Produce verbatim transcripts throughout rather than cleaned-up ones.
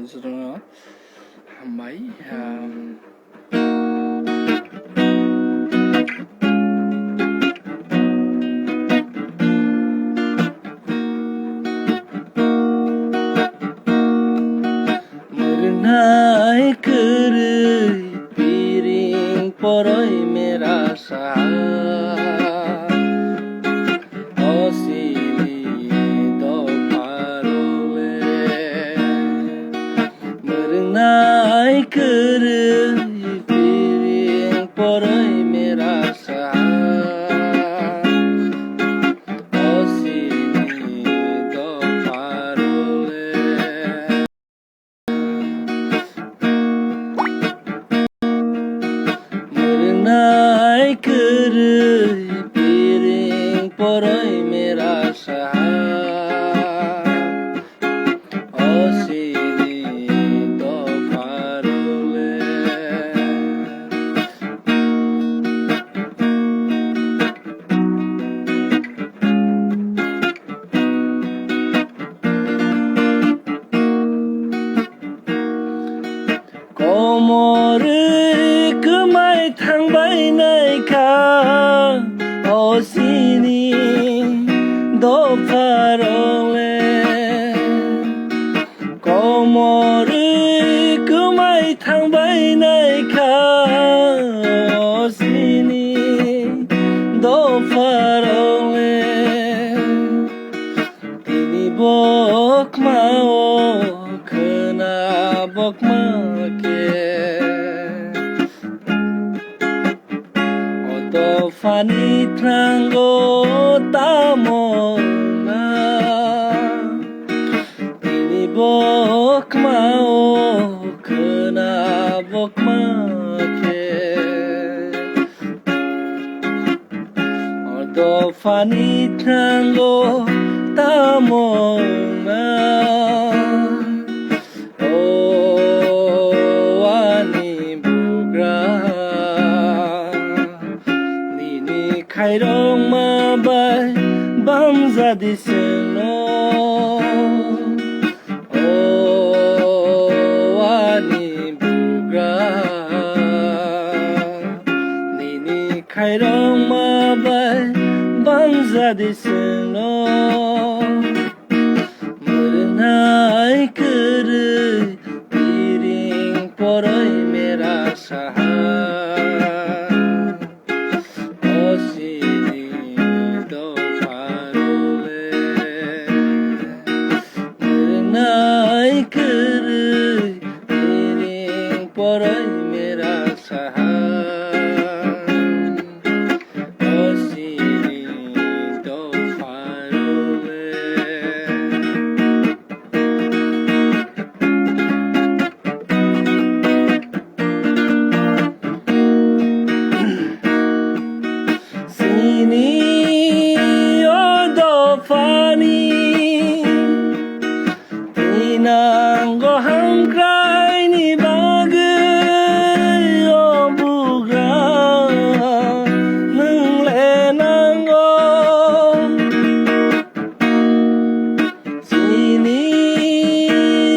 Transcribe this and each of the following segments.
Hambai. Mwrwngnai kwrwi piring poroi mera sa. O sini dopharole. Mwrwngnai kwrwi piring poroi mera sa. O sini dopharole. Mwrwngnai kwrwi piring poroi mera sa. O sini dopharole. Komorwi kwmai thangbai naikha o sini dopharole. Komorwi kwmai thangbai naikha o sini dopharole. Tini bokma o khwna bokma khe. O dophani thrango tamo na? Tini bokma o khwna bokma khe. O dophani thrango tamo na? O ani bugra, nini khairokma bai bamjadi seno. O ani bugra, nini khairokma bai bamjadi seno. Mwrwngnai kwrwi piring poroi mera saha. O sini dopharole. Mwrwngnai kwrwi piring poroi mera saha. O sini dopharole. Sini o dophani tinango hamkraini bagwi o bugra nwng le nango. Sini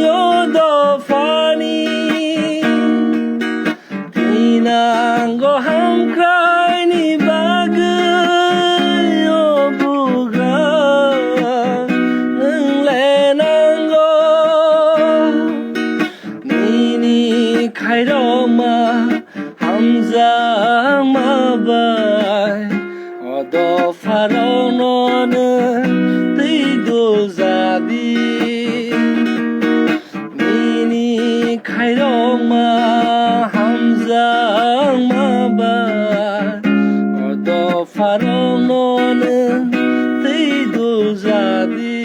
o dophani tinango hamkraini bagwi o bugra nwng le nango. Nini khairokma hamjakma bai o dopharokno nwng twi duljadi. Nini khairokma hamjakma bai o dopharokno nwng twi duljadi.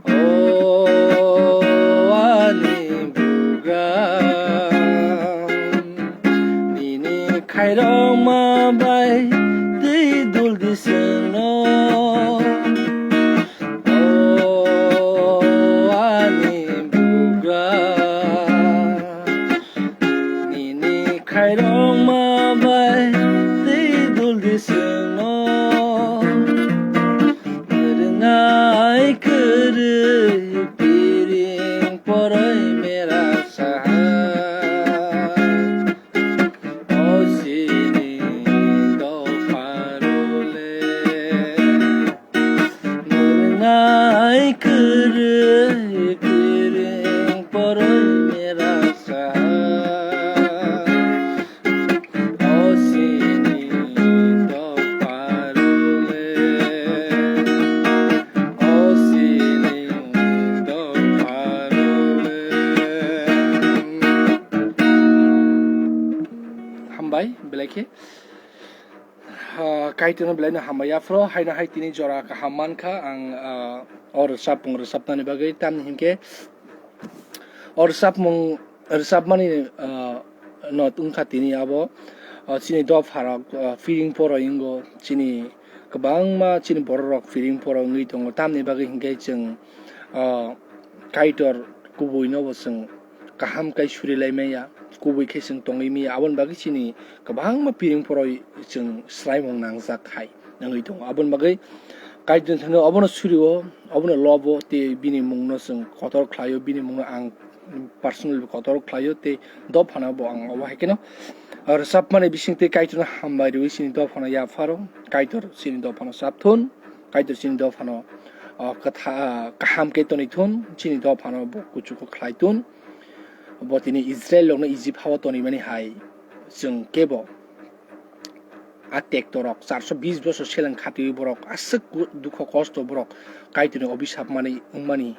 O ani bugra, nini khairokma bai twi duldi seno. O ani bugra, nini khairokma bai twi duldi seno. Mwrwngnai kwrwi piring belai khe, ah, Kaitorno belai no hambai yaphro, haino hai tini jora kaham mankha ang, ah, o rwchapmung rwchapnani bagwi, tamni hinkhe o rwchapmung rwchapmani, ah, no wngkha tini abo, ah, chini dopharok, ah, piring poroi wngo, chini kwbangma chini bororok piring poroi wngwi tongo, tamni bagwi hinkhe chwng, ah, Kaitor kubuino bo chwng kaham khe suri lai maya, kubui khe chwng tongwi maya, aboni bagwi chini kwbangma piring poroi chwng swraimung nangjak hai wngwi tongo. Aboni bagwi Kaitor thangno obono surio, obono lobo, tei bini mungno chwng kotor khlaio, bini mungno ang personally kotor khlaio, tei dophano bo ang obo hai kheno rwchapmani bisingtwi Kaitorno hambai rwui chini dophano yapharo, Kaitor chini dophano chapthun, Kaitor chini dophano, o, kwtha-, kaham khe tonwi thun, chini dophano bo kuchugo khlai thun. Bo tini Israel rokno Egypt hao tonwi mani hai chwng kebo a tekto rok charso bis bosor seleng khatiwi borok aswk ku-, dukho kosto borok Kaitorni obisap mani wngmani.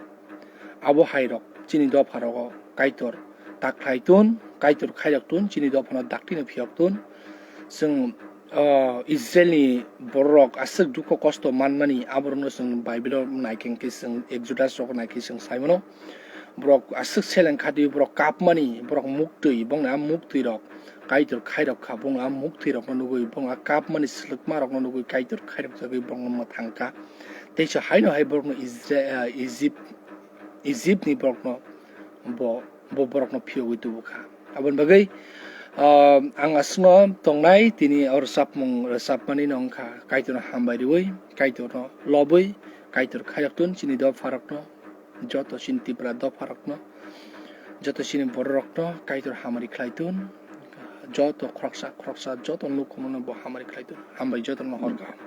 Abo hai rok chini dopha rogo Kaitor ta khlai thun, Kaitor khairok thun, chini dophano daktino phiyok thun. Chwng, o, Israelni bororok aswk dukho kosto manmani, aborokno chwng Bible-o naikhe, hinkhe chwng Exodus rogo naikhe chwng sai mano. Borok aswk seleng khatiwi borok kapmani, borok muktwi, bongni a muktwi rok Kaitor khairok kha, bongni a muktwi rokno nugwi, bongni a kapmani swlwkma rokno nugwi Kaitor khairok jagwi borokno mwthang kha. Teisa haino hai borokno Isra-, ah, Egypt, Egypt ni borokno bo, bo borokno phiyogwi tubu kha. Aboni bagwi, ah, ang aswkno tongnai, tini o rwchapmung rwchapmani no wngkha Kaitorno hambai rwui, Kaitorno lobwi, Kaitor khairok thun chini dopharokno, joto chini Tipra dopharokno, joto chini bororokno Kaitor hamari khlai thun, joto khoroksa khoroksa joto nukhungno bo hamari khlai thun. Hambai jotono hor kaham.